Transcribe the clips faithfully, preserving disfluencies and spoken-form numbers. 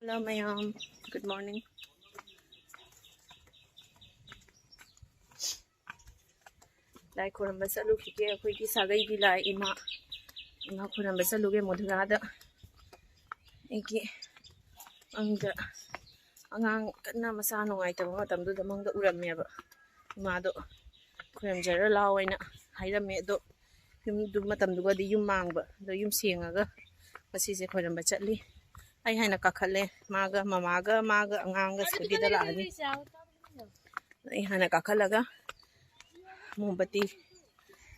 Hello ꯃꯌꯥꯝ, good morning. ꯂꯥꯏ ꯈꯨꯔꯨꯝꯕ ꯆꯠꯂꯨꯈꯤꯒꯦ ꯑꯩꯈꯣꯏꯒꯤ ꯁꯥꯒꯩꯒꯤ ꯂꯥꯏ ꯏꯃꯥ, ꯏꯃꯥ ꯈꯨꯔꯨꯝꯕ ꯆꯠꯂꯨꯒꯦ ꯃꯣꯙꯨꯔꯥꯗ꯫ ꯑꯩꯒꯤ ꯃꯪꯗ ꯑꯉꯥꯡ ꯀꯟꯅ ꯃꯁꯥ ꯅꯨꯡꯉꯥꯏꯇꯕ ꯃꯇꯝꯗꯨꯗ ꯃꯪꯗ ꯎꯔꯝꯃꯦꯕ꯫ ꯏꯃꯥꯗꯣ ꯈꯨꯔꯨꯝꯖꯔ ꯂꯥꯛꯑꯣ ꯍꯥꯏꯅ ꯍꯥꯏꯔꯝꯃꯦ꯫ ꯑꯗꯣ ꯌꯨꯝꯗꯨ ꯃꯇꯝꯗꯨꯒꯗꯤ ꯌꯨꯝ ꯃꯥꯡꯕ, ꯑꯗꯣ ꯌꯨꯝ ꯁꯦꯡꯉꯒ ꯉꯁꯤꯁꯦ ꯈꯣꯏꯔꯝꯕ ꯆꯠꯂꯤ꯫ ꯑꯩ ꯍꯥꯟꯅ ꯀꯥꯈꯠꯂꯦ, ꯃꯥꯒ ꯃꯃꯥꯒ ꯃꯥꯒ ꯑꯉꯥꯡꯒ ꯁ꯭ꯀꯨꯇꯤꯗ ꯂꯥꯛꯑꯅꯤ꯫ ꯑꯩ ꯍꯥꯟꯅ ꯀꯥꯈꯠꯂꯒ ꯃꯣꯝꯕꯇꯤ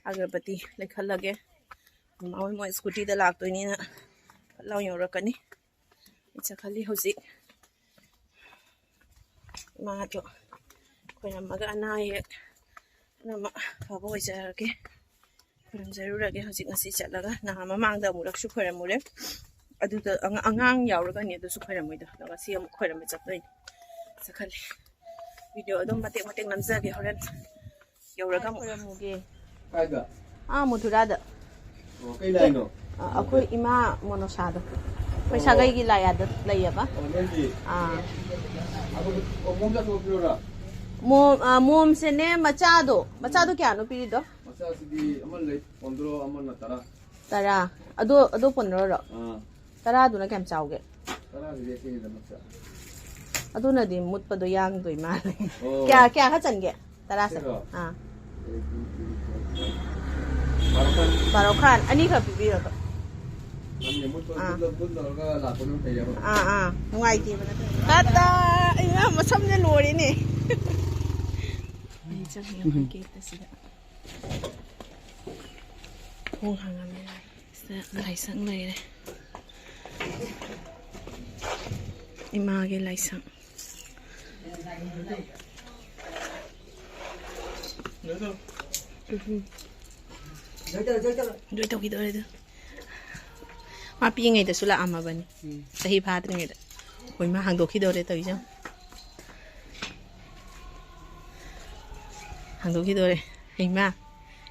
ꯑꯒꯔꯕꯇꯤ ꯂꯩꯈꯠꯂꯒꯦ꯫ ꯃꯃꯥ ꯍꯣꯏ ꯃꯣꯏ ꯁ꯭ꯀꯨꯇꯤꯗ ꯂꯥꯛꯇꯣꯏꯅꯤꯅ ꯐꯠ ꯂꯥꯎ ꯌꯧꯔꯛꯀꯅꯤ꯫ ꯑꯩ ꯆꯠꯈꯠꯂꯤ ꯍꯧꯖꯤꯛ꯫ ꯏꯃꯥꯗꯣ ꯈꯣꯏꯔꯝꯃꯒ ꯑꯅꯥ ꯑꯌꯦꯛ ꯄꯨꯝꯅꯃꯛ ꯐꯕ ꯑꯣꯏꯖꯔꯒꯦ꯫ ꯈꯣꯏꯔꯝꯖꯔꯨꯔꯒꯦ ꯍꯧꯖꯤꯛ꯫ ꯉꯁꯤ ꯆꯠꯂꯒ ꯅꯍꯥꯟ ꯃꯃꯥꯡꯗ ꯑꯃꯨꯔꯛꯁꯨ ꯈꯣꯏꯔꯝꯃꯨꯔꯦ꯫ ꯑꯗꯨꯗ ꯑꯉ-, ꯑꯉꯥꯡ ꯌꯥꯎꯔꯒꯅꯤ ꯑꯗꯨꯁꯨ ꯈꯣꯏꯔꯝꯃꯣꯏꯗ꯫ ꯑꯗꯣ ꯉꯁꯤ ꯑꯃꯨꯛ ꯈꯣꯏꯔꯝꯕ ꯆꯠꯇꯣꯏꯅꯤ꯫ ꯆꯠꯈꯠꯂꯤ꯫ ꯚꯤꯗꯤꯑꯣ ꯑꯗꯨꯝ ꯃꯇꯦꯛ ꯃꯇꯦꯛ ꯅꯝꯖꯒꯦ ꯍꯣꯔꯦꯟ ꯌꯧꯔꯒ ꯑꯃꯨꯛ꯫ ꯈꯣꯏꯔꯝꯃꯨꯒꯦ꯫ ꯀꯥꯏꯗ? ꯑꯥ, ꯃꯣꯙꯨꯔꯥꯗ꯫ ꯑꯣ, ꯀꯩ ꯂꯥꯏꯅꯣ? ꯑ, ꯑꯩꯈꯣꯏ ꯏꯃꯥ ꯃꯣꯅꯣꯁꯥꯗꯣ꯫ ꯑꯩꯈꯣꯏ ꯑꯣ꯫ ꯁꯥꯒꯩꯒꯤ ꯂꯥꯏ ꯑꯥꯗ ꯂꯩꯌꯦꯕ꯫ ꯑꯣ, ꯅꯣꯏꯒꯤ? ꯑꯥ꯫ ꯑꯗꯨ, ꯑꯣ, ꯃꯣꯝ ꯆꯥꯊꯣꯛꯄꯤꯔꯣꯔꯥ? ꯃꯣꯝ, ꯑ, ꯃꯣꯝꯁꯦꯅꯦ, ꯃꯆꯥꯗꯣ꯫ ꯃꯆꯥꯗꯣ ꯀꯌꯥꯅꯣ ꯄꯤꯔꯤꯗꯣ? ꯃꯆꯥꯁꯤꯗꯤ ꯑꯃ ꯂꯩ, ꯄꯣꯟꯗ꯭ꯔꯣ, ꯑꯃꯅ ꯇꯔꯥ꯫ ꯇꯔꯥ꯫ ꯑꯗꯣ, ꯑꯗꯣ ꯄꯣꯟꯗ꯭ꯔꯣꯔꯣ? ꯑꯥ꯫ ꯇꯔꯥꯗꯨꯅ ꯀꯌꯥꯝ ꯆꯥꯎꯒꯦ? ꯇꯔꯥꯁꯤꯗꯤ ꯑꯁꯤꯅꯤꯗ ꯃꯆꯥ꯫ ꯑꯗꯨꯅꯗꯤ ꯃꯨꯠꯄꯗꯣ ꯌꯥꯡꯗꯣꯏ ꯃꯥꯜꯂꯦ꯫ ꯑꯣ꯫ ꯀꯌꯥ, ꯀꯌꯥ ꯈꯛ ꯆꯟꯒꯦ? ꯇꯔꯥ ꯆꯟ-, ꯁꯤꯔꯣ? ꯑꯥ꯫ ꯕꯥꯔꯣ ꯈꯥꯟ꯫ ꯕꯥꯔꯣ ꯈꯥꯟ꯫ ꯑꯅꯤꯈꯛ ꯄꯤꯕꯤꯔꯣ ꯑꯗꯣ꯫ ꯃꯅꯦ, ꯃꯨꯠꯄ ꯑꯥ꯫ ꯃꯨꯠꯂ-, ꯃꯨꯠꯂꯒ ꯂꯥꯛꯄꯅ ꯐꯩꯌꯦꯕ꯫ ꯑꯥ, ꯑꯥ꯫ ꯅꯨꯡꯉꯥꯏꯇꯦꯕ ꯅꯠꯇ꯭ꯔꯗꯤ꯫ ꯇꯥꯇꯥ! ꯏꯃꯥ, ꯃꯁꯝꯅ ꯂꯣꯏꯔꯦꯅꯦ꯫ ꯑꯩ ꯆꯪꯉꯦ, ꯑꯩꯈꯣꯏ ꯒꯦꯠ ꯑꯁꯤꯗ꯫ ꯊꯣꯡ ꯍꯥꯡꯉꯝꯃꯦ꯫ ꯁꯤꯗ ꯂꯥꯏꯁꯪ ꯂꯩꯔꯦ꯫ ꯏꯃꯥꯒꯤ ꯂꯥꯏꯁꯪ꯫ ꯎꯝ꯫ ꯂꯣꯏ ꯇꯧꯈꯤꯗꯣꯔꯦ ꯑꯗꯨ꯫ ꯃꯥ ꯄꯤꯛꯏꯉꯩꯗꯁꯨ ꯂꯥꯛꯑꯝꯃꯕꯅꯤ꯫ ꯎꯝ꯫ ꯆꯍꯤ ꯐꯥꯗ꯭ꯔꯤꯉꯩꯗ꯫ ꯍꯣꯏ, ꯃꯥ ꯍꯥꯡꯗꯣꯛꯈꯤꯗꯧꯔꯦ ꯇꯧꯔꯤꯁꯦ ꯌꯦꯡꯉꯣ꯫ ꯍꯥꯡꯗꯣꯛꯈꯤꯗꯧꯔꯦ꯫ ꯍꯩꯃꯥ꯫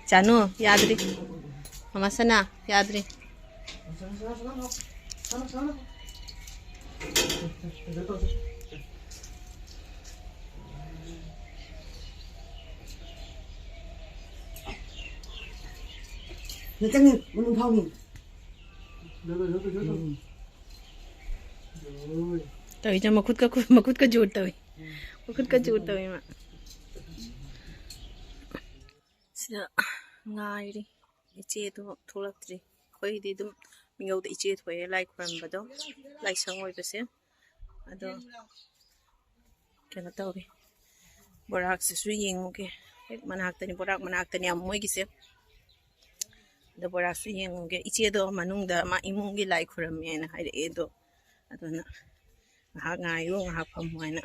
ꯆꯥꯅꯨ, ꯌꯥꯗ꯭ꯔꯤ꯫ ꯃꯃꯥ ꯁꯅꯥ, ꯌꯥꯗ꯭ꯔꯤ꯫ ꯅꯆꯪꯉꯦ ꯃꯅꯨꯡ ꯐꯥꯎꯅꯤ꯫ ꯇꯧꯏꯁꯦ ꯃꯈꯨꯠꯀ ꯈꯨ-, ꯃꯈꯨꯠꯀ ꯖꯣꯔ ꯇꯧꯏ꯫ ꯃꯈꯨꯠꯀ ꯖꯣꯔ ꯇꯧꯏ ꯃꯥ꯫ ꯁꯤꯗ ꯉꯥꯏꯔꯤ꯫ ꯏꯆꯦꯗꯣ ꯊꯣꯛꯂꯛꯇ꯭ꯔꯤ꯫ ꯑꯩꯈꯣꯏꯗꯤ ꯑꯗꯨꯝ ꯃꯤꯉꯧꯗ ꯏꯆꯦ ꯊꯣꯛꯑꯦ ꯂꯥꯏ ꯈꯨꯔꯝꯕꯗꯣ, ꯂꯥꯏꯁꯪ ꯑꯣꯏꯕꯁꯦ꯫ ꯑꯗꯣ ꯀꯩꯅꯣ ꯇꯧꯔꯤ, ꯕꯣꯔꯥꯛꯁꯤꯁꯨ ꯌꯦꯡꯉꯨꯒꯦ꯫ ꯍꯦꯛ ꯃꯅꯥꯛꯇꯅꯤ, ꯕꯣꯔꯥꯛ ꯃꯅꯥꯛꯇꯅꯤ ꯌꯥꯝ ꯃꯣꯏꯒꯤꯁꯦ꯫ ꯑꯗꯣ ꯕꯣꯔꯥꯛꯁꯨ ꯌꯦꯡꯉꯨꯒꯦ꯫ ꯏꯆꯦꯗꯣ ꯃꯅꯨꯡꯗ ꯃꯥ ꯏꯃꯨꯡꯒꯤ ꯂꯥꯏ ꯈꯨꯔꯝꯃꯦꯅ ꯍꯥꯏꯔꯛꯑꯦ꯫ ꯑꯗꯣ ꯑꯗꯨꯅ ꯉꯥꯏꯍꯥꯛ ꯉꯥꯏꯌꯨ, ꯉꯥꯏꯍꯥꯛ ꯐꯝꯃꯨ ꯍꯥꯏꯅ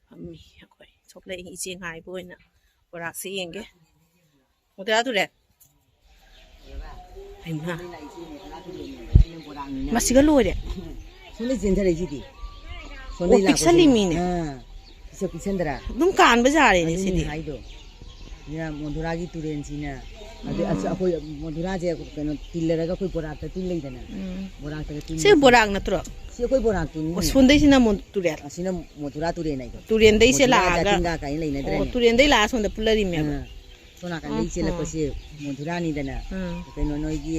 ꯐꯝꯃꯤ ꯑꯩꯈꯣꯏ꯫ ꯊꯣꯛꯂꯛꯏ ꯏꯆꯦ ꯉꯥꯏꯕ ꯑꯣꯏꯅ꯫ ꯕꯣꯔꯥꯛꯁꯦ ꯌꯦꯡꯒꯦ꯫ ꯃꯨꯇꯥ ꯇꯨꯔꯦ꯫ ꯍꯩꯃꯥ꯫ ꯃꯁꯤꯒ ꯂꯣꯏꯔꯦ꯫ ꯁꯣꯝꯗ ꯆꯦꯟꯊꯔꯛꯏꯁꯤꯗꯤ꯫ ꯑꯣ, ꯁꯣꯝꯗꯩ ꯂꯥꯛꯄꯁꯤꯅ꯫ ꯄꯤꯛꯁꯜꯂꯤ ꯃꯤꯅꯦ꯫ ꯑꯥ, ꯄꯤꯛꯁꯛ ꯄꯤꯛꯁꯟꯗꯔꯥ? ꯑꯗꯨꯝ ꯀꯥꯟꯕ ꯌꯥꯔꯦꯅꯦ ꯑꯗꯨꯅꯤ ꯁꯤꯗꯤ꯫ ꯍꯥꯏꯗꯣ꯫ ꯁꯤꯅ ꯃꯣꯟꯊꯨꯔꯥꯒꯤ ꯇꯨꯔꯦꯟꯁꯤꯅ꯫ ꯑꯗꯨ ꯑꯁ, ꯎꯝ꯫ ꯑꯩꯈꯣꯏ ꯃꯣꯟꯊꯨꯔꯥꯁꯦ ꯀꯩꯅꯣ ꯇꯤꯜꯂꯔꯒ ꯑꯩꯈꯣꯏ ꯕꯣꯔꯥꯛꯇ ꯇꯤꯜ ꯂꯩꯗꯅ꯫ ꯎꯝ꯫ ꯕꯣꯔꯥꯛꯇꯒ ꯇꯤꯜ ꯁꯤ ꯂꯩꯗꯅ꯫ ꯕꯣꯔꯥꯛ ꯅꯠꯇ꯭ꯔꯣ? ꯁꯤ ꯑꯩꯈꯣꯏ ꯕꯣꯔꯥꯛꯇꯨꯅꯤꯅꯦ꯫ ꯑꯣ, ꯁꯣꯝꯗꯩꯁꯤꯅ ꯃꯣꯟ-, ꯇꯨꯔꯦꯜ꯫ ꯑꯁꯤꯅ ꯃꯣꯟꯊꯨꯔꯥ ꯇꯨꯔꯦꯜ ꯍꯥꯏꯗꯣ꯫ ꯇꯨꯔꯦꯟꯗꯩꯁꯦ ꯃꯣꯟꯊꯨꯔꯥ ꯂꯥꯛꯑꯒ꯫ ꯖꯥꯇꯤꯟꯒ ꯀꯥꯏꯅ ꯂꯩꯅꯗ꯭ꯔꯦꯅꯦ꯫ ꯑꯣ, ꯇꯨꯔꯦꯟꯗꯩ ꯂꯥꯛꯑ ꯁꯣꯝꯗ ꯄꯨꯜꯂꯔꯤꯃꯦꯕ꯫ ꯑꯥ꯫ ꯁꯣꯝ ꯅꯥꯀꯟꯗꯩ ꯎꯝ, ꯆꯦꯜꯂꯛꯄꯁꯦ ꯃꯣꯟꯊꯨꯔꯥꯅꯤꯗꯅ꯫ ꯎꯝ꯫ ꯀꯩꯅꯣ ꯅꯣꯏꯒꯤ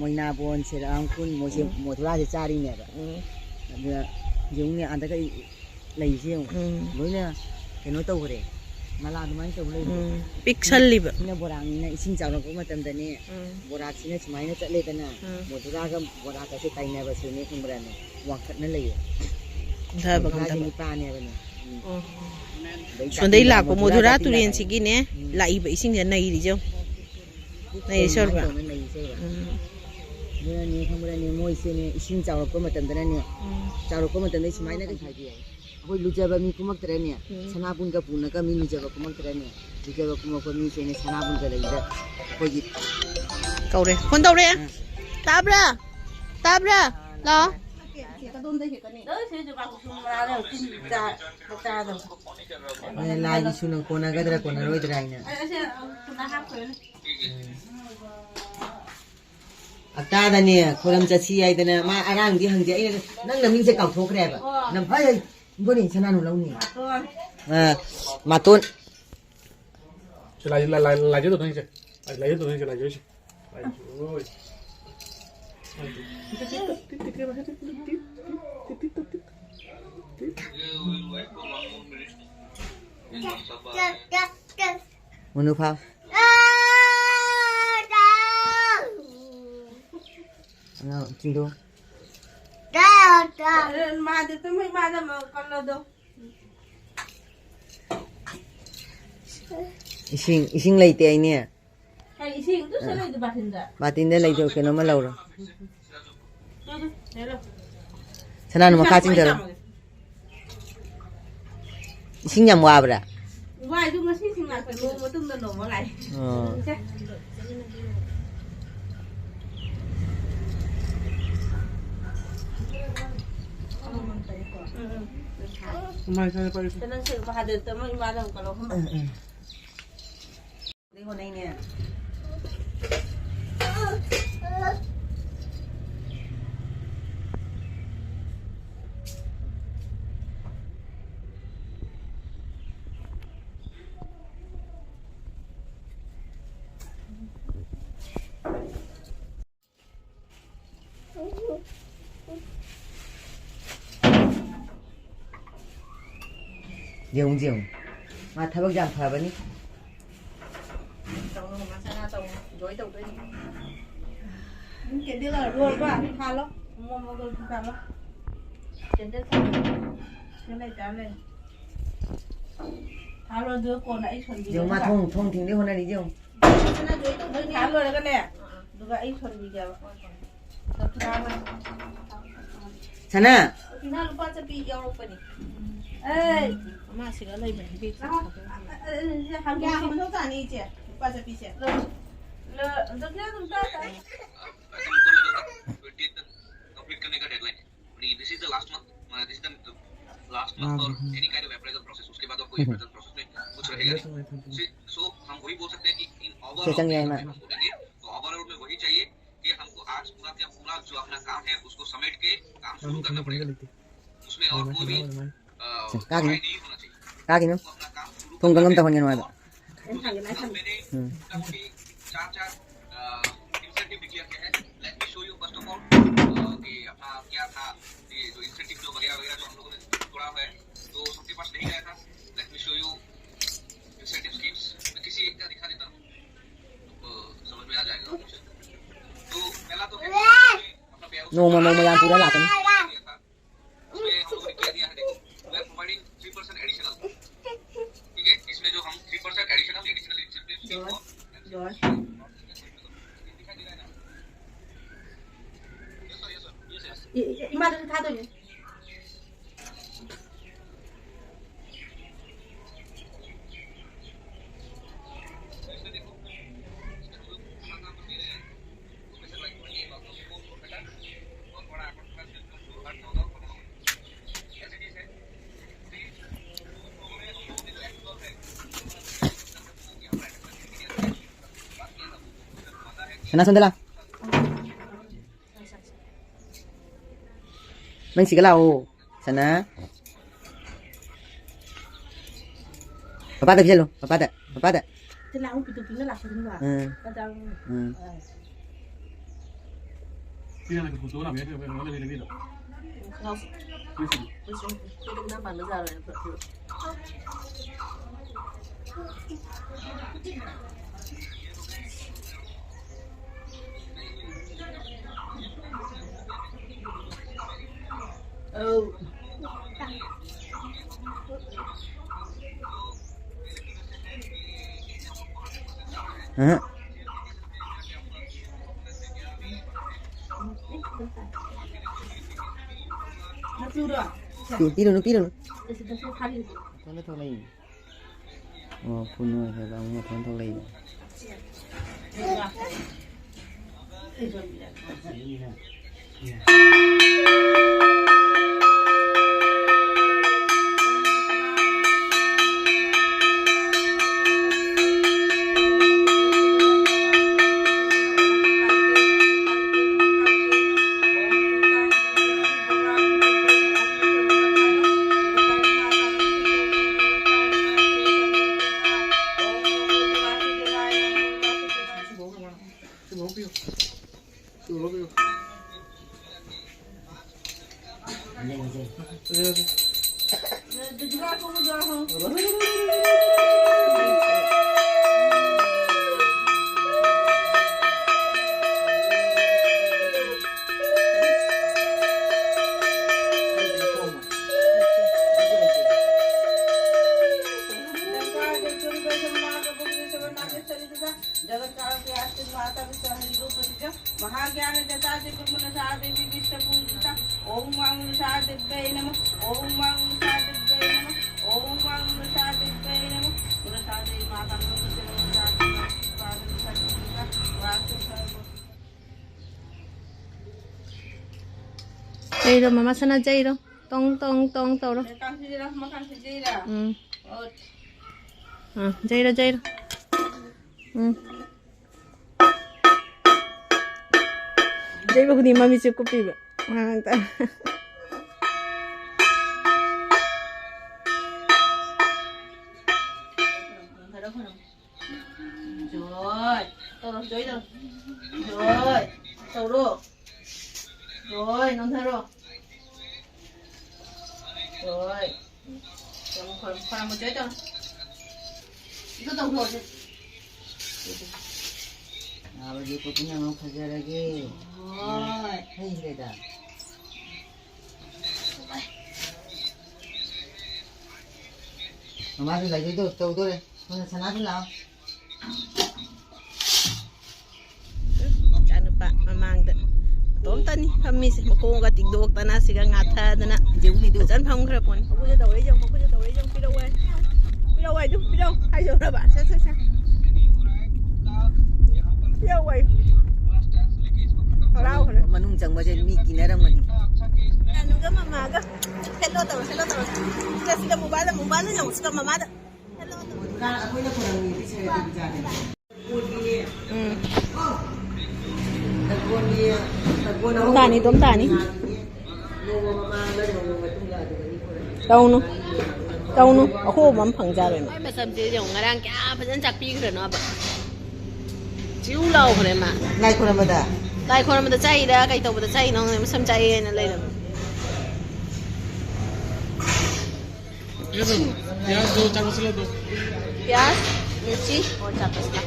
ꯃꯣꯏꯅꯥꯕꯣꯟ, ꯁꯦꯔꯥꯡꯈꯨꯟ ꯃꯣꯏꯁꯦ ꯎꯝ꯫ ꯃꯣꯟꯊꯨꯔꯥꯁꯦ ꯆꯥꯔꯤꯅꯦꯕ꯫ ꯎꯝ꯫ ꯑꯗꯨꯗ ꯌꯦꯡꯉꯨꯅꯦ, ꯑꯥꯗꯒ ꯂꯩꯁꯦ ꯌꯦꯡꯉꯨ꯫ ꯎꯝ꯫ ꯂꯣꯏꯅ ꯀꯩꯅꯣ ꯇꯧꯈ꯭ꯔꯦ꯫ ꯅꯂꯥ ꯑꯗꯨꯃꯥꯏꯅ ꯇꯧ ꯂꯩꯕꯗꯣ꯫ ꯎꯝ꯫ ꯄꯤꯛꯁꯜꯂꯤꯕ꯫ ꯁꯤꯅ ꯕꯣꯔꯥꯛꯅꯤꯅ ꯏꯁꯤꯡ ꯆꯥꯎꯔꯛꯄ ꯃꯇꯝꯗꯅꯦ, ꯎꯝ꯫ ꯕꯣꯔꯥꯛꯁꯤꯅ ꯁꯨꯃꯥꯏꯅ ꯆꯠꯂꯦꯗꯅ, ꯎꯝ꯫ ꯃꯣꯟꯊꯨꯔꯥꯒ ꯕꯣꯔꯥꯛꯀꯁꯦ ꯇꯥꯏꯅꯕꯁꯤꯅꯦ ꯈꯪꯕ꯭ꯔꯥꯅꯦ? ꯋꯥꯡꯈꯠꯅ ꯂꯩꯌꯦ꯫ ꯀꯨꯝꯊꯕ ꯃꯣꯟꯊꯨꯔꯥꯁꯦ ꯉꯝꯗꯕ꯫ ꯅꯤꯄꯥꯅꯦꯕꯅꯦ꯫ ꯎꯝ꯫ ꯑꯣ꯫ ꯑꯗꯩ ꯁꯣꯝꯗꯩ ꯇꯥꯏꯅꯕ ꯂꯥꯛꯄ ꯃꯣꯟꯊꯨꯔꯥ ꯖꯥꯇꯤꯟꯒ ꯇꯨꯔꯦꯟꯁꯤꯒꯤꯅꯦ ꯀꯥꯏꯅ꯫ ꯎꯝ꯫ ꯂꯥꯛꯏꯕ ꯏꯁꯤꯡꯁꯦ ꯅꯩꯔꯤꯁꯦ ꯌꯦꯡꯉꯨ꯫ ꯅꯩꯔꯤꯁꯦ ꯑꯗꯨꯃꯥꯏꯅ ꯎꯔꯕ? ꯇꯧꯅ ꯂꯩꯁꯦ ꯎꯔꯕ? ꯎꯝ꯫ ꯑꯗꯨꯅꯅꯦ ꯈꯪꯕ꯭ꯔꯅꯦ, ꯃꯣꯏꯁꯦꯅꯦ, ꯏꯁꯤꯡ ꯆꯥꯎꯔꯛꯄ ꯃꯇꯝꯗꯅꯅꯦ, ꯎꯝ꯫ ꯆꯥꯎꯔꯛꯄ ꯃꯇꯝꯗ ꯁꯨꯃꯥꯏꯅꯒ ꯍꯥꯏꯕ ꯌꯥꯏ꯫ ꯑꯩꯈꯣꯏ ꯂꯨꯖꯕ ꯃꯤ ꯀꯨꯝꯃꯛꯇ꯭ꯔꯅꯦ, ꯎꯝ꯫ ꯁꯅꯥꯕꯨꯟꯒ ꯄꯨꯅꯒ ꯃꯤ ꯂꯨꯖꯕ ꯀꯨꯝꯃꯛꯇ꯭ꯔꯅꯦ, ꯂꯨꯖꯕ ꯀꯨꯝꯃꯛꯄ ꯃꯤꯁꯦꯅꯦ, ꯁꯅꯥꯕꯨꯟꯒ ꯂꯩꯗ ꯑꯩꯈꯣꯏꯒꯤ ꯀꯧꯔꯦ꯫ ꯐꯣꯟ ꯇꯧꯔꯛꯑꯦ꯫ ꯎꯝ꯫ ꯇꯥꯕ꯭ꯔꯥ? ꯇꯥꯕ꯭ꯔꯥ? ꯂꯥꯛꯑꯣ꯫ ꯂꯥꯏꯒꯤ ꯁꯨꯅ ꯀꯣꯟꯅꯒꯗ꯭ꯔꯥ ꯀꯣꯟꯅꯔꯣꯏꯗ꯭ꯔꯥ ꯍꯥꯏꯅ꯫ ꯎꯝ꯫ ꯍꯞꯇꯥꯗꯅꯦ ꯈꯣꯏꯔꯝ ꯆꯠꯁꯤ ꯍꯥꯏꯗꯅ ꯃꯥ ꯑꯔꯥꯡꯗꯤ ꯍꯪꯗꯦ꯫ ꯑꯩꯅ ꯅꯪ ꯅꯃꯤꯡꯁꯦ ꯀꯥꯎꯊꯣꯛꯈ꯭ꯔꯦꯕ꯫ ꯑꯣ꯫ ꯅꯝ-, ꯍꯩ, ꯍꯩ, ꯏꯕꯣꯅꯤ ꯁꯅꯥꯅꯨ ꯂꯧꯅꯤ꯫ ꯃꯇꯣꯟ꯫ ꯑ, ꯃꯇꯣꯟ꯫ ꯁꯤ ꯂꯥꯏ-, ꯂꯥꯏ-, ꯂꯥꯏ-, ꯂꯥꯏꯖꯧ ꯇꯧꯗꯣꯏꯅꯤ ꯁꯦ꯫ ꯂꯥꯏ-, ꯂꯥꯏꯖꯧ ꯇꯧꯗꯣꯏꯅꯤ ꯁꯦ, ꯂꯥꯏꯖꯧ ꯁꯦ꯫ ꯂꯥꯏꯖꯧ꯫ ꯃꯨꯅꯨ ꯐꯥꯎ꯫ ꯑꯉꯥꯡ ꯆꯤꯡꯗꯣ꯫ ꯃꯥꯗꯤ ꯇꯨꯝꯃꯤ, ꯃꯥꯗ ꯑꯃꯨꯛ ꯀꯜꯂꯣꯗꯣ꯫ ꯏꯁꯤꯡ, ꯏꯁꯤꯡ ꯂꯩꯇꯦ ꯑꯩꯅꯦ꯫ ꯀꯩ ꯏꯁꯤꯡ? ꯑꯗꯨ ꯁꯤ ꯂꯩꯗꯨ ꯕꯥꯇꯤꯟꯗ꯫ ꯕꯥꯇꯤꯟꯗ ꯂꯩꯗꯣ ꯀꯩꯅꯣꯝꯃ ꯂꯧꯔꯣ꯫ ꯎꯝ, ꯍꯦꯜꯂꯣ꯫ ꯁꯅꯥꯅꯨ ꯃꯈꯥ ꯆꯤꯡꯊꯔꯣ꯫ ꯏꯁꯤꯡ ꯌꯥꯝ ꯋꯥꯕ꯭ꯔꯥ? ꯋꯥꯏꯗꯨ ꯉꯁꯤ ꯁꯤꯡ ꯂꯥꯛꯄ ꯅꯣꯡ ꯃꯇꯨꯡꯗ ꯅꯣꯡꯃ ꯂꯥꯛꯑꯦ꯫ ꯑꯣ꯫ ꯁꯦ꯫ ꯎꯝ, ꯎꯝ꯫ ꯏꯃꯥ ꯏꯁꯥꯅ ꯄꯥꯏꯔꯤꯁꯦ꯫ ꯅꯪ ꯁꯤ ꯃꯍꯥꯗꯦꯕꯇ ꯑꯃ ꯏꯃꯥꯗ ꯑꯃꯨꯛꯀ ꯂꯧꯍꯟꯕ꯫ ꯎꯝ, ꯎꯝ꯫ ꯌꯦꯡꯉꯨ, ꯌꯦꯡꯉꯨ꯫ ꯃꯥ ꯊꯕꯛ ꯌꯥꯝ ꯐꯕꯅꯤ꯫ ꯇꯧꯅꯨ, ꯃꯁꯥꯅ ꯇꯧꯅꯨ꯫ Enjoy ꯇꯧꯗꯣꯏꯅꯤ꯫ ꯎꯝ, candle ꯂꯣꯏꯔꯕ? ꯊꯥꯜꯂꯣ꯫ ꯃꯣꯝ ꯃꯣꯝ ꯊꯥꯜꯂꯣ꯫ Candle ꯊꯥꯜꯂꯣ꯫ ꯁꯤꯗ ꯂꯩꯇꯥ ꯂꯩ꯫ ꯊꯥꯜꯂꯣ, ꯑꯗꯨꯒ ꯀꯣꯟꯅ ꯑꯩ ꯁꯣꯟꯕꯤꯒꯦ꯫ ꯌꯦꯡꯉꯨ, ꯃꯥ ꯊꯣꯡ, ꯊꯣꯡ ꯊꯤꯡꯗꯣꯏ ꯍꯣꯠꯅꯔꯤ, ꯌꯦꯡꯉꯨ꯫ ꯁꯅꯥ ꯂꯣꯏꯔꯒꯅꯦ, ꯑꯗꯨꯒ ꯑꯩ ꯁꯣꯟꯕꯤꯒꯦꯕ꯫ ꯁꯅꯥ꯫ ꯏꯃꯥ ꯂꯨꯄꯥ ꯆꯠꯄꯤ ꯌꯥꯎꯔꯛꯄꯅꯤ꯫ ꯑꯦ꯫ ꯑꯃ ꯁꯤꯒ ꯂꯩꯕꯅꯤ, ꯏꯕꯦꯝ꯫ ꯂꯥꯛꯑꯣ꯫ ꯑ, ꯑ, ꯑ, ꯍꯪꯕꯤꯒꯦ꯫ ꯀꯌꯥ ꯍꯪꯗꯧ ꯇꯥꯅꯤ, ꯏꯆꯦ? ꯂꯨꯄꯥ ꯆꯠꯄꯤꯁꯦ꯫ ꯂ-, ꯂ-, ꯗꯈꯤꯅꯥ ꯑꯗꯨꯝ ꯇꯥ ꯇꯥꯏ꯫ Complete करने का deadline है। This is the last month, uh, this is the last month for any kind of appraisal process। उसके बाद और कोई appraisal process में कुछ रहेगा नहीं। So, so हम वही बोल सकते हैं कि in overall हम बोलेंगे, तो overall में वही चाहिए कि हमको ꯃꯤ ꯈꯪꯅ ꯈꯪꯅ ꯂꯩꯇꯦ꯫ ꯑꯗꯨꯃꯥꯏꯅ ꯇꯧꯅꯕ ꯑꯗꯨꯃꯥꯏꯅ꯫ ꯁꯦ, ꯀꯥꯈꯤꯅꯨ꯫ ꯀꯥꯈꯤꯅꯨ꯫ ꯊꯣꯡ ꯀꯪ ꯑꯝꯇ ꯍꯣꯟꯒꯦ ꯅꯨꯡꯉꯥꯏꯕ꯫ ꯎꯝ꯫ ꯅꯣꯡꯃ ꯅꯣꯡꯃ ꯌꯥꯝ ꯄꯨꯔ ꯂꯥꯛꯀꯅꯤ꯫ E-, E-, ꯏꯃꯥꯗꯁꯨ ꯊꯥꯗꯣꯏꯅꯦ꯫ ꯁꯅꯥ ꯁꯣꯝꯗ ꯂꯥꯎ꯫ ꯅꯪ ꯁꯤꯒ ꯂꯥꯛꯑꯣ꯫ ꯁꯅꯥ꯫ ꯄꯄꯥꯗ ꯄꯤꯁꯜꯂꯨ꯫ ꯄꯄꯥꯗ꯫ ꯄꯄꯥꯗ꯫ ꯁꯤ ꯂꯥꯛꯑꯣ, ꯄꯤꯇꯨ ꯄꯤꯅ ꯂꯥꯛꯄꯗꯨꯅ꯫ ꯎꯝ꯫ ꯎꯝ꯫ ꯑꯥ꯫ ꯑꯧ꯫ ꯑꯍ꯫ ꯄꯤ-, ꯄꯤꯔꯨꯅꯨ, ꯄꯤꯔꯨꯅꯨ꯫ ꯃꯊꯟꯇ ꯊꯣꯛꯂꯛꯏꯅꯦ꯫ ꯑꯣ, ꯐꯨ ꯅꯣꯏꯈ꯭ꯔꯦꯕ, ꯑꯃꯨꯛ ꯃꯊꯟꯇ ꯊꯣꯛꯂꯛꯏꯅꯦ꯫ जगत काल के आश्रित माता विश्वहरि रूप धृज, महाज्ञान जटा जटिल मनसा देवी विश्व पूजिता। ओम वांग मनसा दिव्य नमः, ओम वांग मनसा दिव्य नमः, ओम वांग मनसा दिव्य नमः। मनसा देवी माता नमः, नमः। ꯆꯩꯔꯣ, ꯃꯃꯥ ꯁꯅꯥ, ꯆꯩꯔꯣ꯫ ꯇꯣꯡ, ꯇꯣꯡ, ꯇꯣꯡ ꯇꯧꯔꯣ꯫ ꯎꯝ꯫ ꯑꯥ, ꯆꯩꯔꯣ, ꯆꯩꯔꯣ꯫ ꯎꯝ꯫ ꯆꯩꯕ ꯈꯨꯗꯤꯡ ꯃꯃꯤꯠꯁꯦ ꯀꯨꯞꯄꯤꯕ꯫ ꯉꯥꯡ ꯇꯥ-, ꯖꯣꯏ꯫ ꯇꯧꯔꯣ, ꯖꯣꯏ ꯇꯧꯔꯣ꯫ ꯖꯣꯏ꯫ ꯇꯧꯔꯣ꯫ ꯖꯣꯏ, ꯅꯣꯟꯊꯔꯣ꯫ ꯖꯣꯏ꯫ ꯇꯧꯔꯣ, ꯈꯣꯏꯔꯝꯃꯣ, ꯈꯣꯏꯔꯝꯃꯣ, ꯖꯣꯏ ꯇꯧꯔꯣ꯫ ꯏꯀꯣ ꯇꯧꯊꯣꯛꯑꯣ, ꯁꯦ꯫ ꯅꯥꯕꯗꯤ ꯄꯨꯟꯅꯃꯛ ꯐꯖꯔꯒꯦ꯫ ꯍꯣꯏ꯫ ꯍꯩꯈ꯭ꯔꯦꯗ꯫ ꯃꯃꯥꯁꯨ ꯂꯩꯗꯣꯏꯗꯣ ꯇꯧꯗꯣꯔꯦ꯫ ꯁꯣꯝꯗ ꯁꯅꯥꯁꯨ ꯂꯥꯛꯑꯣ꯫ ꯏꯆꯥꯅꯨꯄꯥ ꯃꯃꯥꯡꯗ ꯃꯇꯣꯝꯇꯅꯤ ꯐꯝꯃꯤꯁꯦ꯫ ꯃꯈꯣꯡꯒ ꯇꯤꯡꯗꯣꯛꯇꯅ ꯁꯤꯒ ꯉꯥꯊꯗꯅ ꯌꯦꯡꯉꯨꯅꯦ ꯑꯗꯨ꯫ ꯐꯖꯅ ꯐꯝꯈ꯭ꯔ ꯄꯣꯠꯅꯤ꯫ ꯃꯈꯨꯠꯁꯦ ꯇꯧꯔꯛꯏ ꯌꯦꯡꯉꯨ, ꯃꯈꯨꯠꯁꯦ ꯇꯧꯔꯛꯏ ꯌꯦꯡꯉꯨ, ꯄꯤꯔꯛꯑꯣ ꯍꯥꯏ꯫ ꯄꯤꯔꯛꯑꯣ ꯍꯥꯏ ꯑꯗꯨ, ꯄꯤꯔꯛꯑꯣ ꯍꯥꯏꯖꯧꯅꯕ꯫ ꯁꯦ, ꯁꯦ, ꯁꯦ꯫ ꯄꯤꯔꯛꯑꯣ ꯍꯥꯏ꯫ ꯍꯔꯥꯎꯈ꯭ꯔꯦ꯫ ꯃꯅꯨꯡ ꯆꯪꯕꯁꯦ ꯃꯤ ꯀꯤꯅꯔꯝꯒꯅꯤ꯫ ꯅꯥꯅꯨꯒ ꯃꯃꯥꯒ꯫ ꯍꯦꯜꯂꯣ ꯇꯧꯔꯣ, ꯍꯦꯜꯂꯣ ꯇꯧꯔꯣ꯫ ꯁꯤꯗ, ꯁꯤꯗ ꯃꯣꯕꯥꯏꯜꯗ, ꯃꯣꯕꯥꯏꯜꯗ ꯌꯦꯡꯉꯨ, ꯁꯤꯒ ꯃꯃꯥꯗ꯫ ꯍꯦꯜꯂꯣ ꯇꯧꯔꯣ꯫ ꯑꯩꯈꯣꯏꯅ ꯈꯨꯔꯝꯃꯤꯗꯤ ꯁꯦ ꯎꯝ꯫ ꯇꯣꯝ ꯇꯥꯅꯤ, ꯇꯣꯝ ꯇꯥꯅꯤ꯫ ꯇꯧꯅꯨ꯫ ꯇꯧꯅꯨ꯫ ꯑꯍꯣꯕ ꯑꯃ ꯐꯪꯖꯔꯣꯏ ꯃꯥ꯫ ꯃꯥꯏ ꯃꯁꯝꯁꯦ ꯌꯦꯡꯉꯨ, ꯉꯔꯥꯡ ꯀꯌꯥ ꯐꯖꯅ ꯆꯥꯛꯄꯤꯈ꯭ꯔꯅꯣ ꯍꯥꯏꯕ꯫ ꯆꯤꯎ ꯂꯥꯎꯈ꯭ꯔꯦ ꯃꯥ꯫ ꯂꯥꯏ ꯈꯨꯔꯝꯕꯗ? ꯂꯥꯏ ꯈꯨꯔꯝꯕꯗ ꯆꯥꯛꯏꯔꯥ ꯀꯩ ꯇꯧꯕꯗ ꯆꯥꯛꯏꯅꯣ ꯈꯪꯗꯦ, ꯃꯁꯝ ꯆꯥꯛꯑꯦꯅ ꯂꯩꯔꯕ꯫ प्याज दो, चार मसाला दो। प्याज, मिर्ची और चाट मसाला।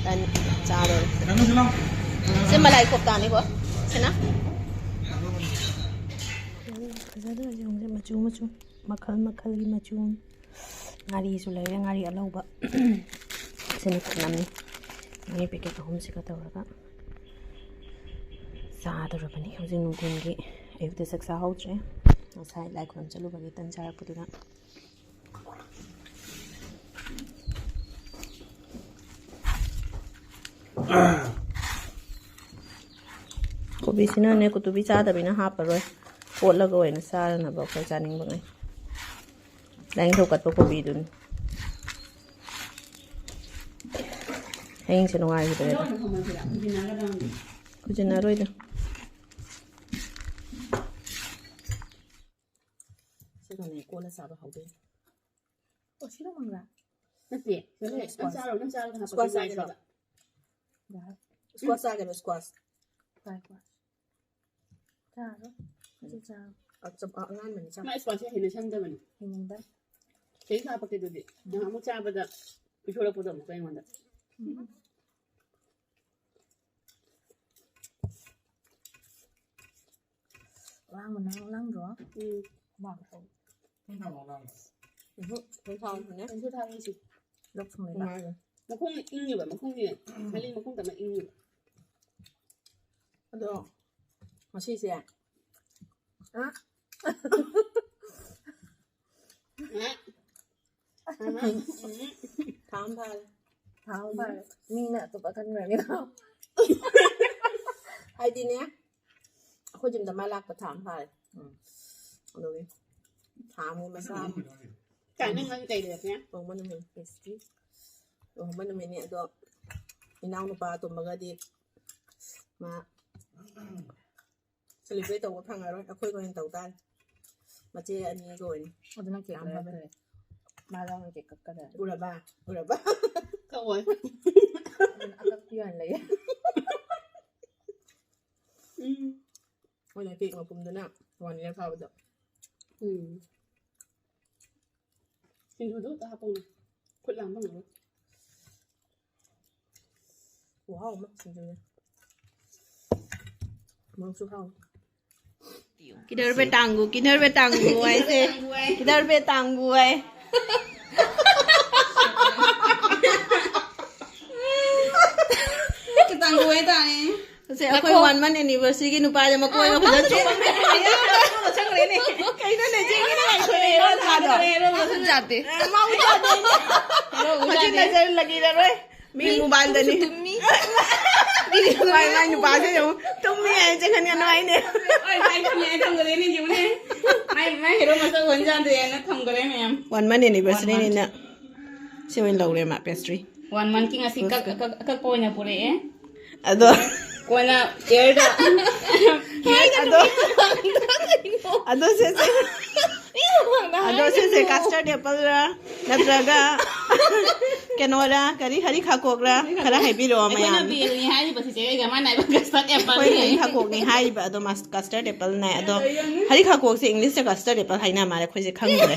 Done, चार और। ढक्कन से लाओ। से मलाई कोफ्ता नहीं वो, है ना? ꯐꯖꯗ꯭ꯔꯣ ꯌꯦꯡꯉꯨꯁꯦ, ꯃꯆꯨ ꯃꯆꯨ, ꯃꯈꯜ ꯃꯈꯜꯒꯤ ꯃꯆꯨ꯫ ꯉꯥꯔꯤꯁꯨ ꯂꯩꯔꯦ, ꯉꯥꯔꯤ ꯑꯂꯧꯕ꯫ ꯁꯤꯅ ꯄꯥꯛꯅꯝꯅꯤ꯫ ꯉꯥꯔꯤ packet ꯑꯍꯨꯝꯁꯤꯒ ꯇꯧꯔꯒ ꯆꯥꯗꯧꯔꯕꯅꯤ꯫ ꯍꯧꯖꯤꯛ ꯅꯨꯡꯊꯤꯜꯒꯤ, ꯑꯌꯨꯛꯇ ꯆꯥꯛ ꯆꯥꯍꯧꯗ꯭ꯔꯦ꯫ ꯉꯁꯥꯏ ꯂꯥꯏ ꯈꯨꯔꯨꯝ ꯆꯠꯂꯨꯕꯒꯤ ꯇꯟ ꯆꯥꯔꯛꯄꯗꯨꯗ꯫ ꯀꯣꯕꯤꯁꯤꯅꯅꯦ, ꯀꯨꯇꯨꯕꯤ ꯆꯥꯗꯕꯅꯤꯅ ꯍꯥꯞꯄꯔꯣꯏ꯫ ꯀꯣꯠꯂꯒ ꯑꯣꯏꯅ ꯆꯥꯔꯅꯕ ꯑꯩꯈꯣꯏ ꯆꯥꯅꯤꯡꯕꯉꯩ꯫ ꯂꯥꯏꯅꯤꯡꯊꯧ ꯀꯠꯄ ꯀꯣꯕꯤꯗꯨꯅꯤ꯫ ꯍꯌꯦꯡꯁꯦ ꯅꯨꯡꯉꯥꯏꯈꯤꯗ꯭ꯔꯦꯗ꯫ ꯈꯨꯖꯤꯟꯅꯔꯣꯏꯗ꯫ ꯁꯤꯒꯅꯦ ꯀꯣꯠꯂ ꯆꯥꯕ ꯍꯥꯎꯗꯣꯏꯅꯤ꯫ ꯑꯣ, ꯁꯤꯔꯣ ꯃꯪꯒ꯭ꯔꯥ? ꯅꯠꯇꯦ, ꯁꯤꯗ ꯂꯩ꯫ ꯅꯪ ꯆꯥꯔꯣ, ꯅꯪ ꯆꯥꯔꯣ, ꯀꯅꯥ squash ꯄꯥꯝꯕꯤꯕ ꯆꯥꯒꯦꯔꯣ? ꯂꯩꯇ꯭ꯔꯕ? ꯌꯥꯔꯦ꯫ Squash ꯆꯥꯒꯦꯔꯣ, squash? Fry squash꯫ ꯆꯥꯔꯣ꯫ ꯑꯗꯨ ꯆꯥꯔꯣ꯫ ꯑ, ꯆꯞ-, ꯑ, ꯑꯉꯥꯟꯕꯅꯤ, ꯆꯥ꯫ ꯃꯥ squash ꯁꯦ ꯍꯦꯟꯅ ꯁꯪꯗꯕꯅꯤ꯫ ꯍꯦꯟꯅꯤꯡꯗ꯫ ꯀꯩꯁꯨ ꯍꯥꯞꯄꯛꯀꯦ ꯑꯗꯨꯗꯤ꯫ ꯅꯍꯥꯟꯃꯨꯛ ꯆꯥꯕꯗ ꯄꯤꯊꯣꯔꯛꯄꯗꯣ ꯑꯃꯨꯛꯀ ꯑꯩꯉꯣꯟꯗ꯫ ꯎꯝ꯫ ꯂꯥꯡꯕ ꯅꯪ ꯂꯥꯡꯗ꯭ꯔꯣ? ꯎꯝ꯫ ꯍꯨꯃꯥꯡ ꯁꯧ-꯫ ꯄꯨꯡ ꯀꯌꯥꯃꯨꯛ ꯂꯥꯡꯕ? ꯎꯝꯍꯨꯝ꯫ ꯄꯨꯡ ꯐꯥꯎꯕꯅꯦ꯫ ꯀꯩꯁꯨ ꯊꯥꯡꯉꯤꯁꯤ꯫ ꯂꯣꯛ ꯊꯨꯡꯉꯦꯕ꯫ ꯅꯨꯡꯉꯥꯏꯔꯦ꯫ ꯃꯈꯣꯡ ꯏꯪꯉꯤꯕ, ꯃꯈꯣꯡꯁꯦ꯫ ꯃꯔꯤ ꯃꯈꯣꯡ ꯇꯝꯅ ꯏꯪꯉꯤꯕ꯫ ꯑꯗꯣ ꯉꯁꯤꯁꯦ꯫ ꯑ? ꯑ? ꯊꯥ ꯑꯃ ꯐꯥꯔꯦ꯫ ꯊꯥ ꯑꯃ ꯐꯥꯔꯦ꯫ ꯃꯤꯅ ꯑꯇꯣꯞꯄ ꯈꯟꯈ꯭ꯔꯅꯤꯀꯣ꯫ ꯍꯥꯏꯗꯤꯅꯦ, ꯑꯩꯈꯣꯏ ꯌꯨꯝꯗ ꯃꯥ ꯂꯥꯛꯄ ꯊꯥ ꯑꯃ ꯐꯥꯔꯦ꯫ ꯎꯝ꯫ ꯑꯗꯨꯒꯤ ꯊꯥ ꯑꯃꯒꯤ ꯃꯆꯥ ꯑꯃ꯫ ꯀꯥꯏꯅ ꯅꯪ ꯀꯩ ꯂꯩꯔꯛꯀꯦ? ꯂꯨꯍꯣꯡꯕ ꯅꯨꯃꯤꯠ, ꯄꯦꯁꯇ꯭ꯔꯤ꯫ ꯂꯨꯍꯣꯡꯕ ꯅꯨꯃꯤꯠꯅꯦ, ꯑꯗꯣ ꯏꯅꯥꯎꯅꯨꯄꯥ ꯑꯇꯣꯝꯕꯒꯗꯤ ꯃꯥ celebrate ꯇꯧꯕ ꯐꯪꯉꯔꯣꯏ, ꯑꯩꯈꯣꯏꯒ ꯑꯣꯏꯅ ꯇꯧ ꯇꯥꯔꯦ꯫ ꯃꯆꯦ ꯑꯅꯤꯒ ꯑꯣꯏꯅ꯫ ꯑꯗꯨꯅ cake ꯌꯥꯝ ꯐꯕꯅꯦ꯫ ꯃꯥ ꯂꯥꯎꯅ cake ꯀꯛꯀꯗꯕꯅꯦ꯫ ꯎꯔꯕ? ꯎꯔꯕ? ꯀꯛꯑꯣꯏ꯫ ꯑꯗꯨꯅ ꯑꯀꯛꯄꯤ ꯑꯣꯏꯅ ꯂꯩꯌꯦ꯫ ꯎꯝ꯫ ꯃꯣꯏꯅ cake ꯃꯄꯨꯝꯗꯨꯅ one year ꯐꯥꯕꯗꯣ꯫ ꯎꯝ꯫ ꯁꯤꯡꯖꯨꯗꯣ ꯑꯝꯇ ꯍꯥꯞꯄꯛꯎꯅꯦ꯫ ꯈꯨꯠ ꯂꯥꯝꯕ ꯉꯝꯃꯔꯣꯏ꯫ ꯈꯨꯍꯥꯎ ꯑꯃ ꯁꯤꯡꯖꯨꯁꯦ꯫ ꯃꯣꯔꯣꯛꯁꯨ ꯍꯥꯎ꯫ किधर पे टांगू, किधर पे टांगू ऐसे, किधर पे टांगू है। ꯇꯥꯡꯒꯨ ꯍꯥꯏꯇꯥꯔꯦ꯫ ꯑꯁꯦ, ꯑꯩꯈꯣꯏ ꯉꯥꯏꯈꯣ꯫ One month anniversary ꯒꯤ ꯅꯨꯄꯥꯁꯦ ꯃꯀꯣꯏꯒ ꯐꯖꯅ ꯆꯨꯝꯃꯦ꯫ ꯆꯪꯈ꯭ꯔꯦꯅꯦ꯫ ꯀꯩꯅꯣꯅꯦ, ꯆꯦꯡꯒꯤꯅ ꯉꯥꯏꯈꯣꯏꯅꯦ, ꯏꯔꯣꯟ ꯊꯥꯗꯣ꯫ ꯏꯔꯣꯟ ꯃꯁꯝ ꯆꯥꯗꯦ꯫ ꯑꯦ, ꯃꯥ ꯎꯖꯥꯗꯦꯅꯦ꯫ ꯏꯔꯣꯟ ꯃꯆꯤꯟ ꯎꯖꯥꯗꯦ꯫ ꯅꯆꯟ ꯂꯒꯤꯔꯔꯣꯏ꯫ ꯃꯤ ꯃꯣꯕꯥꯏꯜꯗꯅꯤ꯫ ꯇꯨꯝꯃꯤ꯫ ꯃꯥꯏ, ꯃꯥꯏ ꯅꯨꯄꯥꯁꯦ ꯌꯦꯡꯉꯨ꯫ ꯇꯨꯝꯃꯤ ꯍꯥꯏꯅ ꯆꯦꯟꯍꯟꯒꯅꯨ ꯍꯥꯏꯅꯦ꯫ ꯍꯣꯏ, ꯃꯥꯏ ꯇꯨꯝꯃꯤ ꯍꯥꯏꯅ ꯊꯝꯈ꯭ꯔꯦꯅꯦ, ꯌꯦꯡꯉꯨꯅꯦ꯫ ꯃꯥꯏ, ꯃꯥꯏ ꯍꯦꯔꯣ ꯃꯁꯛ ꯑꯣꯟꯖꯥꯗꯦꯅ ꯊꯝꯈ꯭ꯔꯦ ꯃꯌꯥꯝ꯫ One month anniversary ꯅꯤꯅ꯫ ꯁꯤ ꯑꯣꯏꯅ ꯂꯧꯔꯦ ꯃꯥ, pastry꯫ One month ꯀꯤ ꯉꯁꯤ ꯀꯛ-, ꯀꯛ-, ꯑꯀꯛꯄ ꯑꯣꯏꯅ ꯄꯨꯔꯛꯑꯦ꯫ ꯑꯗꯣ ꯀꯣꯟꯅ air ꯗ꯫ ꯑꯗꯣ, ꯑꯗꯣ ꯁꯦ, ꯁꯦ꯫ ꯑꯗꯣ ꯁꯤꯁꯦ custard apple ꯔ ꯅꯠꯇ꯭ꯔꯒ ꯀꯩꯅꯣꯔ, ꯀꯔꯤ, ꯍꯔꯤ ꯈꯥꯀꯣꯛꯔ? ꯈꯔ ꯍꯥꯏꯕꯤꯔꯛꯑꯣ ꯑꯩꯈꯣꯏꯅ ꯃꯌꯥꯝ꯫ ꯕꯦꯜꯅꯤ ꯍꯥꯏꯔꯤꯕ ꯆꯤꯆꯦ ꯍꯣꯏꯒ ꯃꯥꯅ ꯍꯥꯏꯕ custard apple ꯑꯩꯈꯣꯏ ꯅꯤ꯫ ꯍꯔꯤ ꯈꯥꯀꯣꯛꯅꯤ ꯍꯥꯏꯔꯤꯕ, ꯑꯗꯣ ꯃꯥꯁ-, custard apple ꯅꯦ꯫ ꯑꯗꯣ ꯍꯔꯤ ꯈꯥꯀꯣꯛꯁꯦ English ꯇ custard apple ꯍꯥꯏꯅ ꯃꯥꯜꯂꯦ, ꯑꯩꯈꯣꯏꯁꯦ ꯈꯪꯗ꯭ꯔꯦ꯫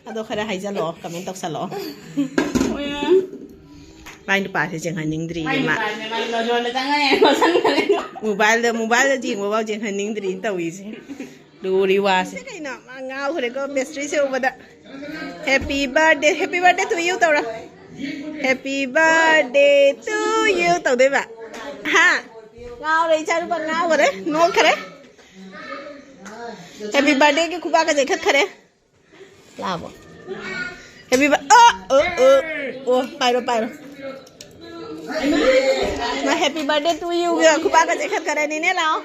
ꯑꯗꯣ ꯈꯔ ꯍꯥꯏꯖꯜꯂꯛꯑꯣ, comment ꯇꯧꯁꯜꯂꯛꯑꯣ꯫ ꯃꯥꯏ ꯅꯨꯄꯥꯁꯦ ꯌꯦꯡꯍꯟꯅꯤꯡꯗ꯭ꯔꯤꯌꯦ ꯃꯥꯏ ꯃꯥ꯫ ꯅꯨꯄꯥꯁꯦ ꯃꯥꯏ ꯂꯣꯖꯣꯟꯗ ꯆꯪꯉꯦ, ꯂꯣꯠꯁꯟꯈ꯭ꯔꯦ꯫ ꯃꯣꯕꯥꯏꯜꯗ, ꯃꯣꯕꯥꯏꯜꯗ ꯌꯦꯡꯕꯐꯥꯎ ꯌꯦꯡꯍꯟꯅꯤꯡꯗ꯭ꯔꯤꯅ ꯇꯧꯔꯤꯁꯦ꯫ ꯂꯨꯔꯤ ꯋꯥꯁꯦ꯫ ꯀꯩꯅꯣ? ꯃꯥ ꯉꯥꯎꯈ꯭ꯔꯦꯀꯣ pastry ꯁꯦ ꯎꯕꯗ꯫ Happy birthday, happy birthday to you ꯇꯧꯔ꯫ Happy birthday to you ꯇꯧꯗꯣꯏꯕ꯫ ꯍꯥ? ꯉꯥꯎꯔꯦ, ꯏꯆꯥꯅꯨꯄꯥ ꯉꯥꯎꯈꯔꯦ, ꯅꯣꯛꯈꯔꯦ꯫ Happy birthday ꯒꯤ ꯈꯨꯕꯥꯛꯀꯁꯦ ꯈꯠꯈꯔꯦ꯫ ꯂꯥꯛꯑꯕꯣ? Happy bir-, ꯑ, ꯑ, ꯑ, ꯑꯣ, ꯄꯥꯏꯔꯣ, ꯄꯥꯏꯔꯣ꯫ ꯃꯥ happy birthday to you ꯒ ꯈꯨꯕꯥꯛꯀꯁꯦ ꯈꯠꯈꯔꯦꯅꯤꯅꯦ, ꯂꯥꯛꯑꯣ꯫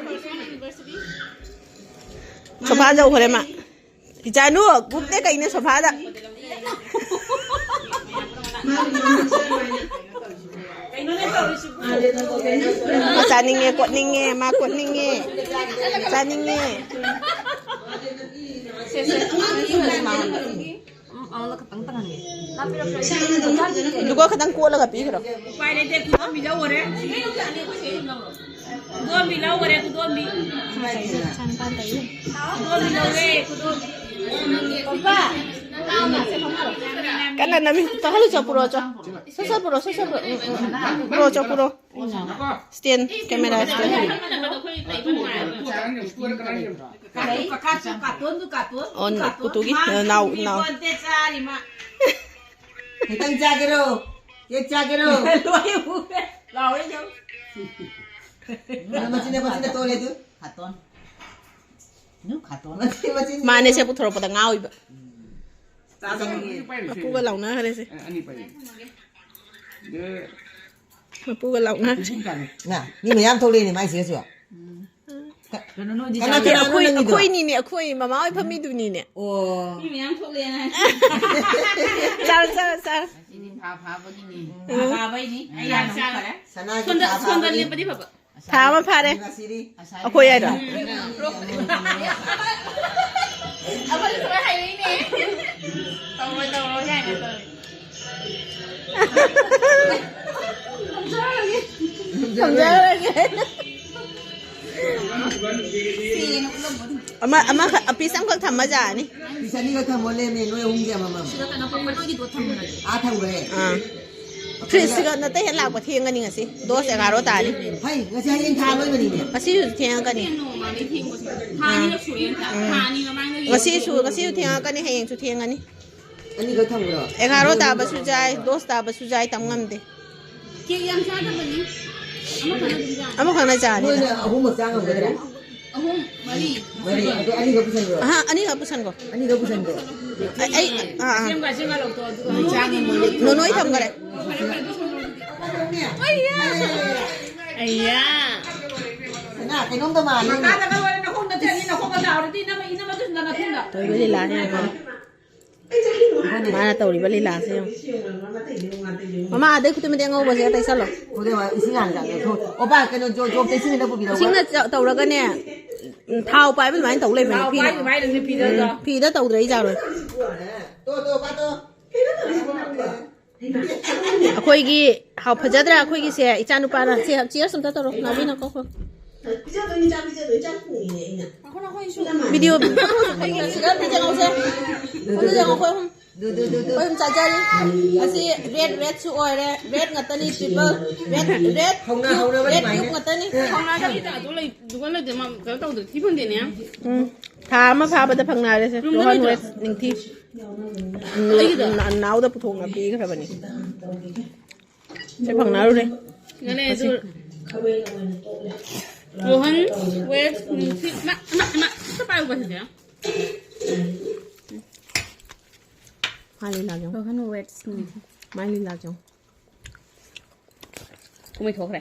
Sofa ꯌꯧꯈ꯭ꯔꯦ ꯃꯥ꯫ ꯏꯆꯥꯅꯨ, ꯒꯨꯞꯅꯦ ꯀꯩꯅꯦ sofa ꯗ꯫ ꯃꯥ ꯆꯥꯅꯤꯡꯉꯦ, ꯀꯣꯠꯅꯤꯡꯉꯦ, ꯃꯥ ꯀꯣꯠꯅꯤꯡꯉꯦ꯫ ꯆꯥꯅꯤꯡꯉꯦ꯫ ꯁꯦ, ꯁꯦ꯫ ꯎꯝ, ꯑꯃꯨꯛꯅ ꯈꯇꯪ ꯇꯪꯍꯟꯒꯦ꯫ ꯂꯨꯀꯣ ꯈꯇꯪ ꯀꯣꯠꯂꯒ ꯄꯤꯈ꯭ꯔꯣ꯫ ꯎꯄꯥꯏ ꯂꯩꯇꯦ, ꯈꯨꯗꯣꯝꯕꯤ ꯂꯧꯈꯔꯦ꯫ ꯈꯨꯗꯣꯝꯕꯤ ꯂꯧꯈꯔꯦ, ꯈꯨꯗꯣꯝꯕꯤ꯫ ꯈꯨꯗꯣꯝꯕꯤ ꯂꯧꯔꯦ, ꯈꯨꯗꯣꯝꯕꯤ꯫ ꯀꯟꯅ ꯅꯝꯃꯤ꯫ ꯇꯥꯍꯜꯂꯨ ꯆꯣ, ꯄꯨꯔꯛꯑꯣ ꯆꯣ꯫ ꯁꯠ ꯁꯠ ꯄꯨꯔꯛꯑꯣ, ꯁꯠ ꯁꯠ ꯄꯨꯔꯛꯑꯣ꯫ ꯎꯝ, ꯎꯝ, ꯎꯝ꯫ ꯄꯨꯔꯛꯑꯣ ꯆꯣ, ꯄꯨꯔꯛꯑꯣ꯫ Stand, camera stand. ꯀꯥꯔꯇꯨꯟꯗꯨ, ꯀꯥꯔꯇꯨꯟ, ꯀꯥꯔꯇꯨꯟ, ꯑꯣ, ꯀꯥꯔꯇꯨꯟ꯫ ꯄꯨꯇꯨꯒꯤ, ꯃꯥ ꯅꯅꯥꯎ, ꯅꯥꯎ꯫ ꯄꯤꯕꯣꯟꯇꯦ, ꯆꯥꯔꯤ ꯃꯥ꯫ ꯈꯤꯇꯪ ꯆꯥꯒꯦꯔꯣ? ꯀꯦꯛ ꯆꯥꯒꯦꯔꯣ? ꯂꯣꯏ ꯎꯔꯦ꯫ ꯂꯥꯎꯔꯦ ꯌꯦꯡꯉꯨ꯫ ꯃꯆꯤꯟꯗ, ꯃꯆꯤꯟꯗ ꯇꯣꯜꯂꯦ ꯑꯗꯨ꯫ ꯀꯥꯔꯇꯨꯟ꯫ ꯅꯨ ꯀꯥꯔꯇꯨꯟ꯫ ꯃꯆꯤꯟ, ꯃꯆꯤꯟ꯫ ꯃꯥꯅꯦ, ꯁꯦ ꯄꯨꯊꯣꯔꯛꯄꯗ ꯉꯥꯎꯏꯕ꯫ ꯆꯥꯖꯅꯤꯡꯉꯦ꯫ ꯃꯄꯨꯒ ꯂꯥꯎꯅꯈ꯭ꯔꯦꯁꯦ꯫ ꯑꯅꯤ ꯄꯥꯏ꯫ ꯃꯄꯨꯒ ꯂꯥꯎꯅꯈ꯭ꯔꯦ꯫ ꯅ, ꯃꯤ ꯃꯌꯥꯝ ꯊꯣꯛꯂꯛꯏꯅꯦ ꯃꯥꯏꯁꯤꯗꯁꯨ꯫ ꯀ-, ꯀꯩꯅꯣ ꯅꯣꯏꯗꯤ ꯀꯅꯥ ꯆꯥꯕ ꯀꯅꯥꯅꯣ ꯑꯩꯈꯣꯏ, ꯅꯪꯒꯤꯗꯣ? ꯑꯩꯈꯣꯏꯅꯤꯅꯦ, ꯑꯩꯈꯣꯏ ꯃꯃꯥ ꯍꯣꯏ ꯐꯝꯃꯤꯗꯨꯅꯤꯅꯦ꯫ ꯑꯣ꯫ ꯃꯤ ꯃꯌꯥꯝ ꯊꯣꯛꯂꯛꯑꯦꯅ ꯍꯥꯏ꯫ ꯆꯥꯔꯣ, ꯆꯥꯔꯣ, ꯆꯥꯔꯣ꯫ ꯉꯁꯤꯗꯤ ꯊꯥ ꯐꯥꯕꯒꯤꯅꯤ꯫ ꯎꯝ꯫ ꯊꯥ ꯐꯥꯕꯩꯅꯤ꯫ ꯑꯩ ꯌꯥꯝ ꯆꯥꯔꯦ꯫ ꯁꯅꯥꯒꯤ ꯁꯣꯝꯗ, ꯊꯥ ꯁꯣꯝꯗ ꯐꯥꯕꯒꯤ꯫ ꯂꯦꯞꯄꯗꯤ ꯐꯕ꯫ ꯊꯥ ꯑꯃ ꯐꯥꯔꯦ꯫ ꯉꯁꯤꯗꯤ꯫ ꯑꯩꯈꯣꯏ ꯍꯥꯏꯔꯣ? ꯑꯃꯅ ꯁꯨꯃꯥꯏ ꯍꯥꯏꯔꯛꯏꯅꯦ꯫ ꯇꯧꯔꯣꯏ, ꯇꯧꯔꯣꯏ ꯀꯥꯏꯅ ꯇꯧꯔꯤ꯫ ꯊꯝꯖꯔꯒꯦ꯫ ꯊꯝꯖꯔꯒꯦ꯫ ꯑꯃ, ꯑꯃꯈꯛ, ꯄꯤꯁ ꯑꯃꯈꯛ ꯊꯝꯃ ꯌꯥꯅꯤ꯫ ꯄꯤꯁ ꯑꯅꯤꯈꯛ ꯊꯝꯃꯣ ꯂꯩꯔꯝꯃꯦ, ꯅꯣꯏ ꯑꯍꯨꯝꯒꯤ ꯑꯃꯃꯝ꯫ ꯁꯤꯗ ꯀꯩꯅꯣ ꯄꯥꯄꯔ ꯅꯣꯏꯒꯤꯗꯣ ꯊꯝꯃꯨꯔꯒꯦ꯫ ꯑꯥ, ꯊꯝꯈ꯭ꯔꯦ꯫ ꯑꯥ꯫ ꯐ꯭ꯔꯤꯖꯁꯤꯒ ꯅꯠꯇꯦ, ꯍꯦꯛ ꯂꯥꯛꯄ ꯊꯦꯡꯒꯅꯤ ꯉꯁꯤ꯫ ꯗꯣꯁ ꯑꯦꯒꯥꯔꯣ ꯇꯥꯔꯤ꯫ ꯍꯩ, ꯉꯁꯤ ꯍꯌꯦꯡ ꯊꯥ ꯂꯣꯏꯕꯅꯤꯅꯦ꯫ ꯉꯁꯤꯁꯨ ꯊꯦꯡꯉꯛꯀꯅꯤ꯫ ꯊꯦꯡꯅꯣ ꯃꯃꯥꯡꯗꯩ ꯊꯦꯡꯕꯁꯦ꯫ ꯊꯥ ꯑꯥ꯫ ꯑꯅꯤꯔꯛ ꯁꯨꯔꯦ ꯅꯠꯇ꯭ꯔꯥ? ꯎꯝ꯫ ꯊꯥ ꯑꯅꯤ ꯃꯃꯥꯡꯗꯒꯤ ꯉꯁꯤꯁꯨ, ꯉꯁꯤꯁꯨ ꯊꯦꯡꯉꯛꯀꯅꯤ, ꯍꯌꯦꯡꯁꯨ ꯊꯦꯡꯉꯅꯤ꯫ ꯑꯅꯤꯈꯛ ꯊꯝꯈ꯭ꯔꯣ? ꯑꯦꯒꯥꯔꯣ ꯇꯥꯕꯁꯨ ꯌꯥꯏ, ꯗꯣꯁ ꯇꯥꯕꯁꯨ ꯌꯥꯏ, ꯇꯝ ꯉꯝꯗꯦ꯫ ꯀꯦꯛ ꯌꯥꯝ ꯆꯥꯗꯕꯅꯤ꯫ ꯑꯃꯈꯛꯅ ꯑꯗꯨꯝ ꯆꯥ꯫ ꯑꯃꯈꯛꯅ ꯆꯥꯅꯤ꯫ ꯅꯣꯏꯅ ꯑꯍꯨꯝꯃꯛ ꯆꯥ ꯉꯝꯒꯗ꯭ꯔꯥ? ꯑꯍꯨꯝ, ꯃꯔꯤ꯫ ꯃꯔꯤ꯫ ꯑꯗꯨ ꯑꯅꯤꯈꯛ ꯄꯨꯁꯟꯈ꯭ꯔꯣ? ꯑꯍꯥ, ꯑꯅꯤꯈꯛ ꯄꯨꯁꯟꯈꯣ꯫ ꯑꯅꯤꯈꯛ ꯄꯨꯁꯟꯈ꯭ꯔꯣ? ꯑꯩ, ꯑꯩ, ꯑꯥ, ꯑꯥ꯫ ꯑꯁꯦꯡꯕ, ꯑꯁꯦꯡꯕ ꯂꯧꯊꯣꯛꯑꯣ, ꯑꯗꯨꯒ ꯅꯣꯅꯣ ꯑꯩ ꯊꯝꯈꯔꯦ꯫ ꯐꯔꯦ, ꯐꯔꯦ, ꯑꯗꯨ ꯁꯣꯝꯗ ꯑꯗꯨꯗꯤ꯫ ꯑꯩꯌꯥ! ꯑꯩꯌꯥ! ꯁꯅꯥ, ꯀꯩꯅꯣꯝꯇ ꯃꯥꯜꯂꯤ꯫ ꯃꯈꯥꯗꯒ ꯂꯣꯏꯅ ꯅꯈꯣꯡꯗ ꯆꯠꯂꯤ, ꯅꯈꯣꯡꯗ ꯂꯥꯎꯔꯗꯤ ꯅꯪ ꯏꯅꯝꯃꯗꯨꯁꯨ ꯅꯅꯥꯛ ꯊꯨꯡꯗ꯫ ꯇꯧꯔꯤꯕ ꯂꯤꯂꯥꯁꯦ ꯌꯦꯡꯉꯣ꯫ ꯃꯥꯅ ꯇꯧꯔꯤꯕ ꯂꯤꯂꯥꯁꯦ ꯌꯦꯡꯉꯣ꯫ ꯃꯃꯥ, ꯑꯗꯩ ꯈꯨꯠꯇ ꯃꯇꯦꯛ ꯑꯉꯧꯕꯁꯦ ꯇꯩꯁꯜꯂꯣ꯫ ꯈꯨꯗꯩ ꯃꯥ ꯏꯁꯤꯡ ꯍꯥꯟꯅ ꯆꯥꯝꯊꯣꯛ-, ꯑꯣ, ꯄꯥ, ꯀꯩꯅꯣ, ꯖꯣ-, ꯖꯣꯛꯇ ꯏꯁꯤꯡ ꯈꯤꯇ ꯄꯨꯕꯤꯔꯛꯎ꯫ ꯏꯁꯤꯡꯅ ꯆ-, ꯇꯧꯔꯒꯅꯦ, ꯎꯝ, ꯊꯥꯎ ꯄꯥꯏꯕ ꯑꯗꯨꯃꯥꯏꯅ ꯇꯧ ꯂꯩꯕꯅꯦ ꯊꯥꯎ ꯅꯨꯄꯤꯅ꯫ ꯄꯥꯏꯕ ꯑꯗꯨꯃꯥꯏꯅ ꯅꯨꯄꯤꯗ ꯎꯝ, ꯐꯤꯗ ꯇꯧꯗ꯭ꯔꯗꯤ ꯌꯥꯔꯣꯏ꯫ ꯇꯣ, ꯇꯣ, ꯄꯥ, ꯇꯣ꯫ ꯑꯩꯈꯣꯏꯒꯤ ꯍꯥꯎ ꯐꯖꯗ꯭ꯔꯥ ꯑꯩꯈꯣꯏꯒꯤꯁꯦ? ꯏꯆꯥ ꯅꯨꯄꯥꯅ ꯁꯦ, cheers ꯑꯝꯇ ꯇꯧꯔꯣ, ꯅꯥꯎꯕꯤꯅ ꯀꯣ, ꯀꯣ꯫ ꯄꯤꯖꯗꯣꯏꯅꯤ, ꯆꯥꯛ ꯄꯤꯖꯗꯣꯏꯅꯤ, ꯆꯥꯛ ꯊꯣꯡꯉꯤꯅꯦ ꯑꯩꯅ꯫ ꯚꯤꯗꯤꯑꯣ ꯁꯤꯗ ꯄꯤꯖꯍꯧꯁꯦ꯫ ꯑꯗꯨꯗ ꯌꯦꯡꯉꯣ, ꯑꯩꯈꯣꯏ ꯑꯍꯨꯝ꯫ ꯑꯩꯈꯣꯏ ꯑꯍꯨꯝ ꯆꯥꯖꯔꯤ꯫ ꯑꯁꯤ red, redꯁꯨ ꯑꯣꯏꯔꯦ꯫ Red ꯉꯥꯛꯇꯅꯤ, triple red, red, red cube ꯉꯥꯛꯇꯅꯤ꯫ ꯍꯧꯅꯗꯕꯤꯗ ꯑꯗꯨ ꯂꯩ, ꯗꯨꯀꯥꯟ ꯂꯩꯇꯦ, ꯃꯥ ꯀꯩꯅꯣ ꯇꯧꯗꯦ, ꯊꯤ ꯐꯪꯗꯦꯅꯦ꯫ ꯎꯝ꯫ ꯊꯥ ꯑꯃ ꯐꯥꯕꯗ ꯐꯪꯅꯔꯦꯁꯦ꯫ ꯌꯨꯝꯗ ꯔꯣꯍꯟ ꯂꯩꯇ꯭ꯔꯣ? West ꯅꯤꯡꯊꯤ꯫ ꯑꯩꯒꯤꯗꯣ? ꯅ-, ꯅꯅꯥꯎꯗ ꯄꯨꯊꯣꯛꯅ ꯄꯤꯈ꯭ꯔꯕꯅꯤ꯫ ꯁꯤ ꯐꯪꯅꯔꯨꯔꯦ꯫ ꯉꯅꯦ ꯑꯗꯨ ꯔꯣꯍꯟ West ꯅꯤꯡꯊꯤ꯫ ꯃꯥ, ꯃꯥ, ꯃꯥ, ꯑꯝꯇ ꯄꯥꯏꯌꯨꯕ ꯁꯤꯗꯤ꯫ ꯃꯥ ꯂꯤꯂꯥ ꯌꯦꯡꯉꯨ꯫ ꯔꯣꯍꯟ West ꯅꯤꯡꯊꯤ꯫ ꯃꯥ ꯂꯤꯂꯥ ꯌꯦꯡꯉꯨ꯫ ꯀꯨꯝꯍꯩ ꯊꯣꯛꯈ꯭ꯔꯦ꯫